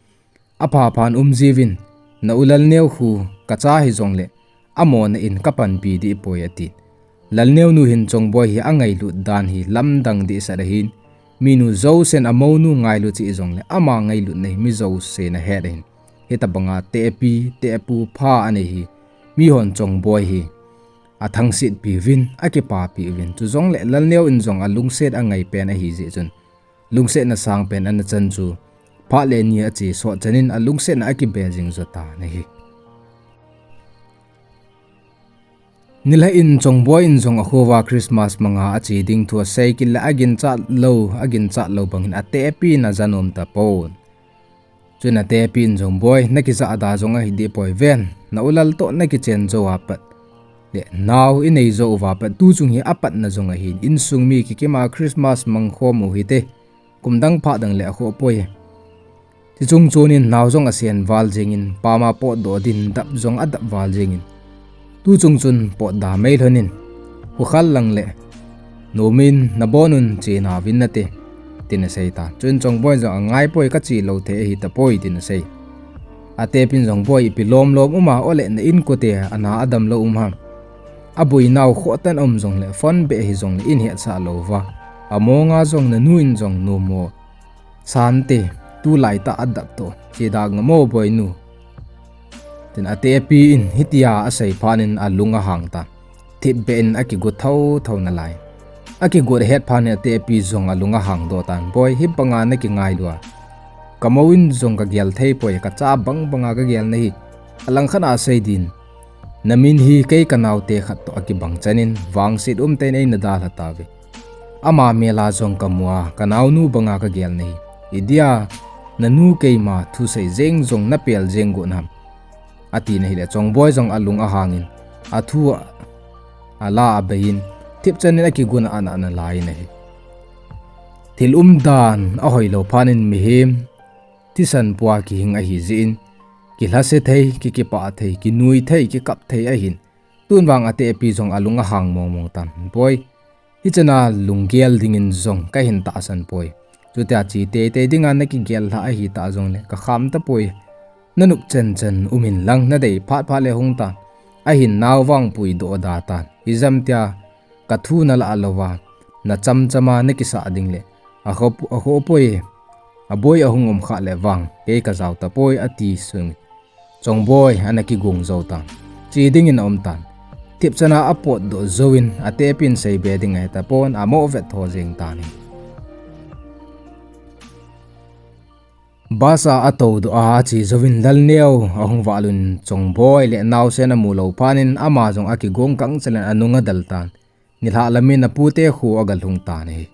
Apha phan umjiuvin, na u Lalneo khu kacha hijongle, amona in kapanpi dih poi, ati. Lalneo nu hin Chongboi hi angailut dan hi lamdang dehset ahin, minu jousen amounu ngailu cheh jongle ama ngailutna hi mi jousen ahet ahin. Hitobanga tepi, tepu pha anei hi, mihon Chongboi hi athangsetpi uvin, akipapi uvin. Chujongle Lalneo in jong alungset angaipen ahijeh chun, lungsetna sangpen ana chan chu, phat le ni ache sot chanin alungsetna akibe jing jo tan ahi. Nilhah in Chongboi in jong akhouva Christmas manga ache ding thu asei kit le aginchat lou, aginchat lou bangin atepin aja nom tapon. Chun atepin jong, Boi, nakijahda jong ahi deh poi ven, na u Lal toh nakichen jou a pat le nao inei jou uva pat tuchung hi apatna jong ahin, insung mi kikima Christmas mangkhom u hite, kum dang phat dang le akhoh poi. Tichung chunin nao jong asen val jengin, pama potdoh din dap jong adap val jengin, tuchung chun potda mai lhonin, hukhal lang le nomin nabonun chenauvin nate, tin asei tan. Chun Chongboi jong angaipoi, kache lou thei ahi tapoi, tin asei. Atepin jong, Boi, ipi lomlom uma, ole na inkote ana adam lou um ham? Aboinau khohtah a um jongle phone beh hijongle in hetsah louva, amonga jong nanu in jong nomo sante, tulaitah adap toh, chedah ngam o Boinu, tin atepi in hitia asei phatnin alung ahang tan. Thipbeh in akigot thotho nalai. Akigot ahet phatnin atepi jong alung ahang doh tan. Boi, hibanga nakingailu a, kamou in jong kagel thei poi, kacha bangbanga kagel nahi. Alangkhat a sei din, namin hi kei kanaote khat toh akibang chanin vangset umtah in eina dalha tauve. Ama mel a jong kamu a, kanaonu banga kagel nahi. Idia nanu keima thusei jeng jong napel jeng got nam? Atina hile Chongboi jong alung ahangin, athu a, ala abeiyin, thipchanin akigot ana ana lai in ahi. Thil umdan ahoilou phatnin mihem thisan pua kihing ahi jeh in, kilhase thei, kikipah thei, kinui thei, kikap thei ahin. Tun vang atepi jong alung ahang mongmong tan. Boi, hichana lunggel dingin jong kahin tahsan poi. Chutia che teitei dinga nakigel lhah ahitah jongle kakham tapoi. Nanop chan chan umin lang, nadei phat phat le hung tan. Ahin nao vangpui doh da tan. Ijemtia kathu nalah louva, nachamchama nakisah ding le akhoh, akhoh poi. Aboi ahung um khah le vang kei kajao tapoi, ati sung. Chongboi ana kigong jou tan. Che dingin aum tan. Thipchana apotdoh jouvin atepin seibe ding ahi tapon, amoh vet tho jeng tan ahi. Bus a atoudoh a ache jouvin Lalneo ahung vahlun, Chongboi le naosen amu lou phatnin ama jong akigong gangchel in anung adel tan. Nilhah lamin apute kho agalhung tan ahi.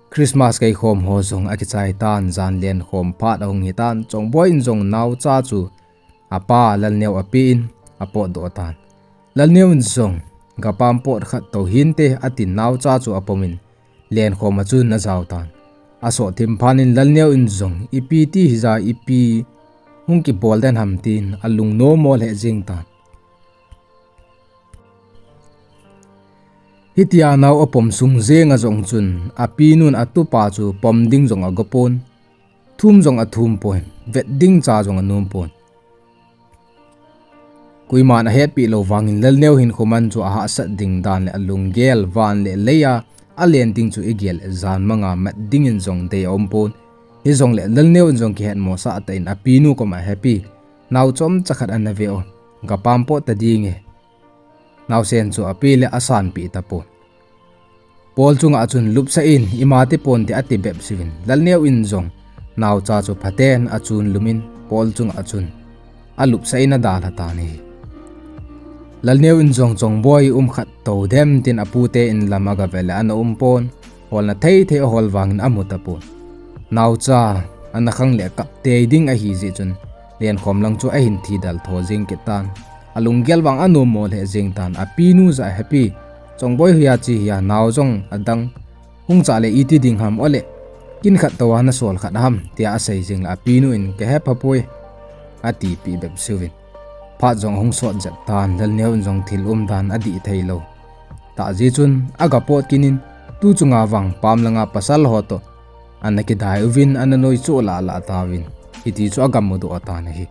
Christmas kaikhom ho jong akichai tan, jan lenkhom phat ahung hitan, Chongboi in jong naocha chu apa Lalneo apen apotdoh tan. Lalneo in jong, gapam pot khat tou hinte, atin naocha chu apomin, lenkhom a chun ajao tan. Asot thim phatnin Lalneo in jong, ipi ti hija, ipi hung kibol den ham, tin alung nomo lheh jeng tan. Hitia nao apom sung jenga jong chun, apinun atupa chu pom ding jong agopon, thum jong athumpon, vet ding cha jong anompon. Koiman ahetpeh lou vangin Lalneo hin khoman chu ahahsat ding dan le alunggel, van le lei a alen ding chu igel le jan manga mat dingin jong dei aumpon. Hijongle Lalneo in jong kihetmosah tah in apinu koma ahepi, nao chomcha khat ana ve o, gapam pot ta dinge. Naosen chu ape le asanpeh tapon. Pol chunga chun lupsah in, ima tipon te ati bepseuvin, Lalneo in jong naocha chu phaten achun lumin, pol chunga chun alupsah in adalha tan ahi. Lalneo in jong Chongboi um khat tou dem tin apute in lam agave le ana umpon, holna thei thei ahol vangin amu tapon. Naocha ana khang le kap tei ding ahi jeh chun, lenkhom lang chu ahin thidal tho jeng kit tan. Alunggel vang anomo lheh jeng tan, apinu jah ahepi, Chongboi, hoiya che hia, nao jong adang hung chah le iti ding ham, ole kin khat toua nasol khat ham, tia asei jeng le apinu in, kahepha poi, atipeh bepseuvin. Phat jong ahung sot jep tan, Lalneo in jong thil umdan adih theilou tah jeh chun, agapot kit in, tuchunga vang pam langa pasal ho toh ana kidai uvin, ana noi chu la la tauvin, hiti chu agam mudoh atan ahi.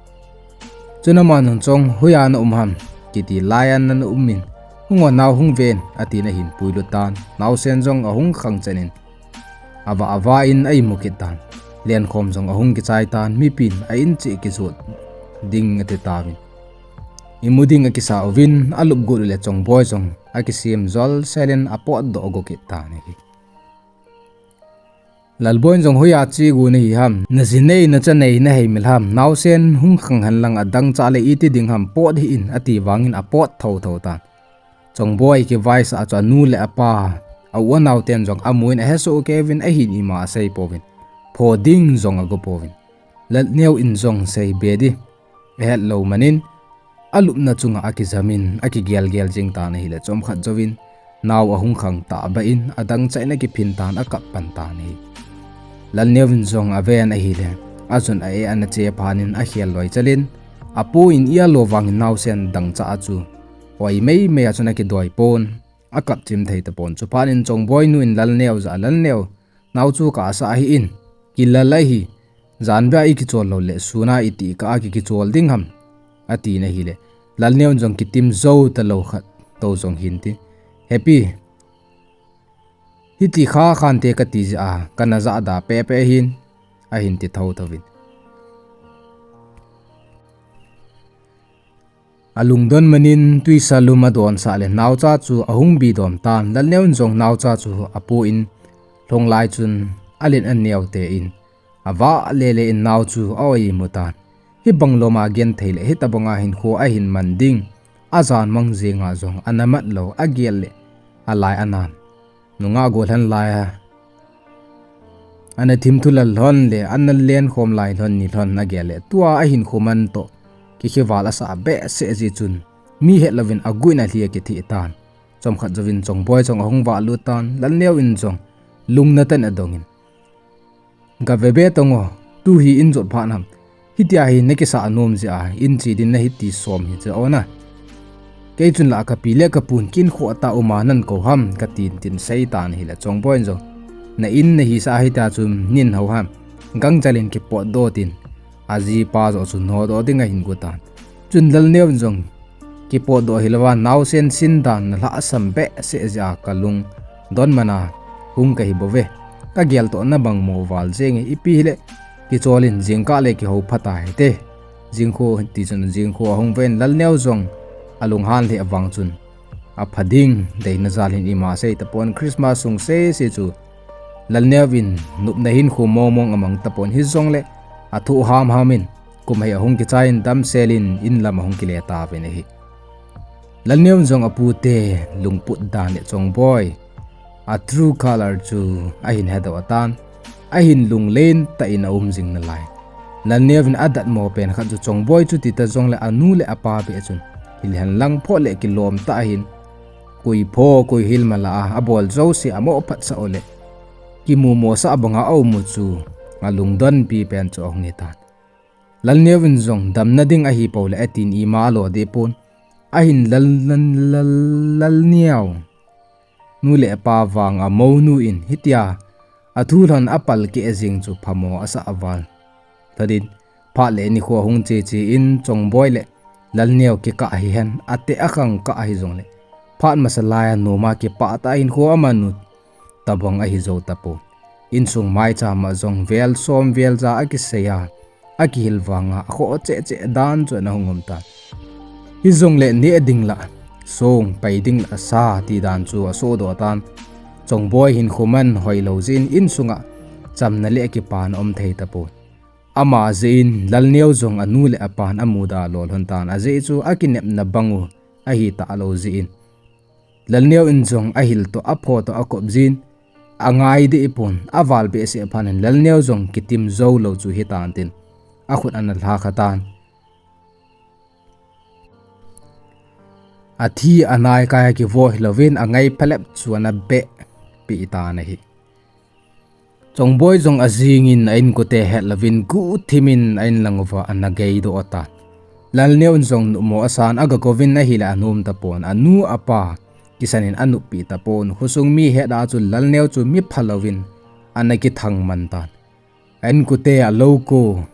Chun aman jong, "Chong, hoiya na um ham?" kiti laiya, "Ana um in, hung o nao, hung ven," atin ahin puilut tan. Naosen jong ahung khang chan in, ava ava in a imu kit tan. Lenkhom jong ahung kichai tan, mipin a in cheh kijot ding ati tauvin, imu ding akisa uvin, alup got uleh Chongboi jong akisem jol selin apotdoh go kit tan ahi. Lalboi in jong, "Hoiya che got nahi ham? Na ji nei, na cha nei, na hei mil ham? Naosen hung khang hen lang adang chah le iti ding ham, pot hih in," ati vangin apot thotho tan. Chongboi kivaisah chu anu le apa, a u anao ten jong amun ahesoh kei uvin, ahin ima asei pouvin, pho ding jong ago pouvin. Lalneo in jong sei be ding ahet lou manin, alupna chunga akijam in, akigel gel jing tan ahile, chomkhat jouvin nao ahung khang tah beh in, adang chah in akiphin tan, akap pan tan ahi. Lalneo in jong aven ahile, achun a-e ana che phat in akhel loi chalin, apu in i alo vangin naosen dang chah a chu oi mei mei a chun akidoi pon, akap chim thei tapon. Chuphat in Chongboi nu in Lalneo jah a, "Lalneo, nao chu kasa hih in, kilal ahi, jan beh a i kichol lou le, sun a iti kah a ki kichol ding ham?" ati na hile, Lalneo in jong kitim jou talou khat tou jong hin ti, "Happy, hiti kha khante kati jeh a, kana jah da pepe hin," ahin ti thotho vin. Alungdon manin tuisa lum adonsah le naocha chu ahung bidom tan. Lalneo in jong naocha chu apu in lhung lai chun alen aneo te in, avah lele in nao chu a-oi imu tan. Hibang lom a genthei le hitabang a hinkho ahin man ding, ajan mang jeng a jong ana mat lou, agel le alai anan. Nungah golhang lai a ana thimthu lal lhon le ana lenkhom lai lhon ni lhon agel le, tua ahinkho man toh kikheval asah behseh jeh chun, mi het louvin aguh in alhi akitheh tan. Chomkhat jouvin Chongboi jong ahung vah lut tan. Lalneo in jong lungna tah in adong in, "Gave be tong o, tu hi in jot phat ham? Hitia hi na kisah nom jeh a, in che din na hiti som hi jeh o na. Kei chun la kapi le kapun kin kho ta um a nan kou ham," katin tin sei tan ahile, Chongboi in jong, "Na in na hisah hita chu nin ho ham? Gangchal in kipotdoh tin." Ajipa joh chu nodoh ding ahin got tan. Chun Lalneo in jong, "Kipotdoh hilou a, naosen sin dan na lhahsam behseh jeh a kalungdon man a hung kahi bou ve. Kagel toh na bang mo val jeng e, ipi hile kichol in jingkah le kihou phat a hite. Jingkho," ti chun jingkho ahung ven. Lalneo jong alunghan lheh vang chun, apha ding deina jal in ima sei tapon. Christmas sung sese chu Lalneo in nopna hinkho mong mong amang tapon, hijongle athoh ham ham in, kum hei ahung kichai in damsel in, in lam ahung kile tauvin ahi. Lalneo in jong apu te lungput dan le Chongboi a true color chu ahin hedoh tan, ahin lunglen tah in aum jing nalai. Lalneo in adatmo pen khat chu Chongboi chu tita jongle anu le apa beh chun, hilhen lang phoh le kilom tah ahin, koi pho koi hil mala a, abol jouse amoh phatsah u le kimumo sah bang a aum u chu alungdon pi pen chu ahung hitan. Lalneo in jong damna ding ahi pou le atin ima alo deh pon. Ahin Lal, Lal, Lal, Lalneo nu le pa vang a mounu in hitia athu lhon apalkeh jing chu phamo asah val. Lhonin phat le nikho ahung che che in Chongboi le Lalneo kikah hihen, ateh akhang kah hijongle, phat masa lai a nom a kipah tah a hinkho aman u tabang ahi jou tapon. Insung maicham a jong vel som vel ja akisei a, akihil vang a, akhoh cheh cheh dan chu ana hung um tan. Hijongle neh ding lah song, pai ding lah sa ti dan chu asohdoh tan. Chongboi hinkho man hoilou jeh in, insung a chamna le kipana um thei tapon. Ama jeh in Lalneo jong anu le apan amuda lou lhon tan, ajeh chu akinepna bang u ahi talou jeh in. Lalneo in jong ahil toh, apho toh akop jin, angai deh pon, aval behseh phat in Lalneo jong kitim jou lou chu hitan tin, akhut ana lha kha tan. Athi anai kai a kivo hilouvin angai phalep chu ana beh peh tan ahi. Chongboi jong ajing in a inkote het louvin guhthim in a inlang uva ana geidoh tan. Lalneo in jong nopmo asan, aga kouvin ahile anom tapon, anu apa kisan in anop pi tapon. Khosung mi het a chu Lalneo chu mi phalouvin ana kithang man tan. A inkote a lou ko,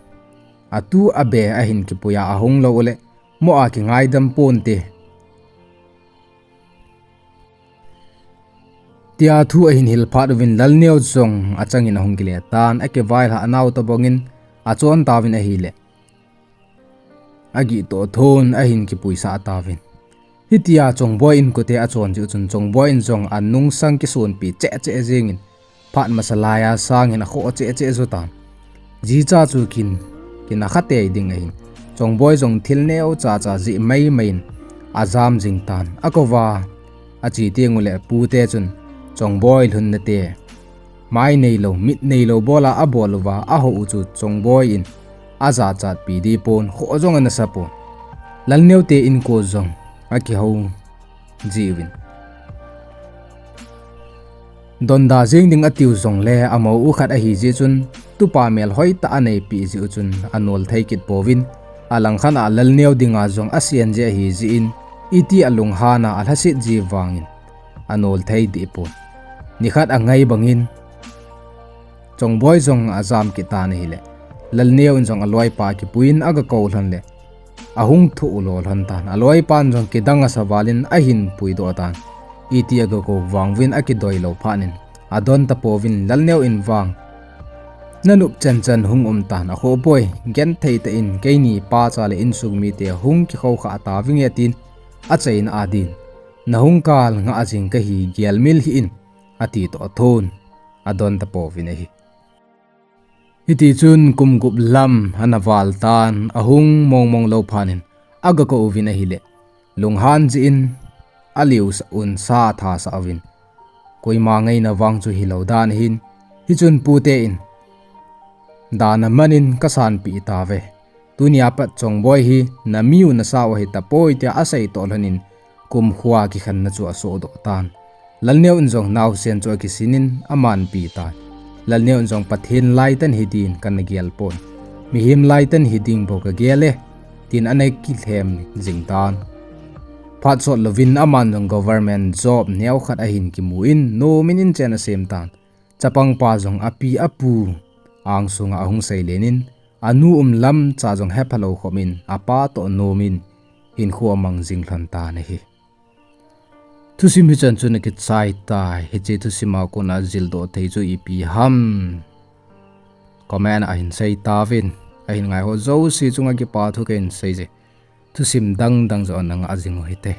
atu abe ahin kipui a ahung lou uleh, mo a kingaidam ponte, tia thu ahin hil phat uvin Lalneo jong achangin ahung kile tan, akivailhah nau tobangin achon tauvin ahileh, agih toh thon ahin kipuisah tauvin. Hitia Chongboi inkote achon jeh uchun Chongboi in jong anungsang kisonpi cheh cheh jengin, phat masa laiya sangin akhoh cheh cheh jotan. Jicha chu kin, kin akha tei ding ahin. Chongboi jong thil neocha cha jeh mai mai in ajam jing tan. Akouva ache teng uleh pute chun Chongboi lhunna te mai neilou, mit neilou bola abol uva, ahou u chu Chongboi in ajachatpi dipon, khoh jong anasa pon. Lalneo te inko jong akihou jiuvin. Donda jeng ding atiu jongleh amou u khat ahi jeh chun, tupa melhoi tah aneipi jeh uchun anol thei kit pouvin, alangkhat a Lalneo dinga jong asen jeh ahi jeh in, iti alunghan a alhaset ji vangin anol thei dipon. Nikhat angai bangin Chongboi jong ajam kit tan ahileh, Lalneo in jong aloipa kipuiyin agakou lhon leh, ahung thoh u lou lhon tan. Aloipan jong kidang asa valin ahin puidoh tan. Iti agakou vang uvin akidoi lou phat in, adon tapouvin Lalneo in vang, nanop chan chan hung um tan, akhoh poi, genthei tah in keini pacha le insung mite hung kikhoukhah tauvinge tin, achaina adin, nahung kal ngah jing kahi, gelmil hih in, ati toh thon adon tapouvin ahi. Hitichun kum gup lam ana val tan, ahung mong mong lou phat in agakou uvin ahileh, lunghan jeh in aliusah un, sa athasah uvin, koima ngaina vang chu hilou dan ahin, hichun pute in, dana man in kasanpeh tauve. Tunia pat Chongboi hi namiu nasa u ahi tapoi tia asei toh lhon in, kumkho a kikhenna chu asohdoh tan. Lalneo in jong naosen chu akisin in amanpi tan. Lalneo in jong Pathen laitan hiding kana gel pon, mihem laitan hiding bou kagel e, tin ana kilhem jing tan. Phat sot louvin aman jong government job neokhat ahin kimu in, nomin inchen asem tan. Chapangpa jong api apu angsunga ahung seilen in, anu um lam cha jong hephalou khop in, apa toh nomin hinkho amang jing lhon tan ahi. Thusim hichan chun akichai tai. Hiche thusim a kona jildoh thei chu ipi ham, comment a hin sei tauvin. Ahin ngaiho jouse chunga kipa thu kahin seije. Thusim dang dang joh ana ngah jing u hite.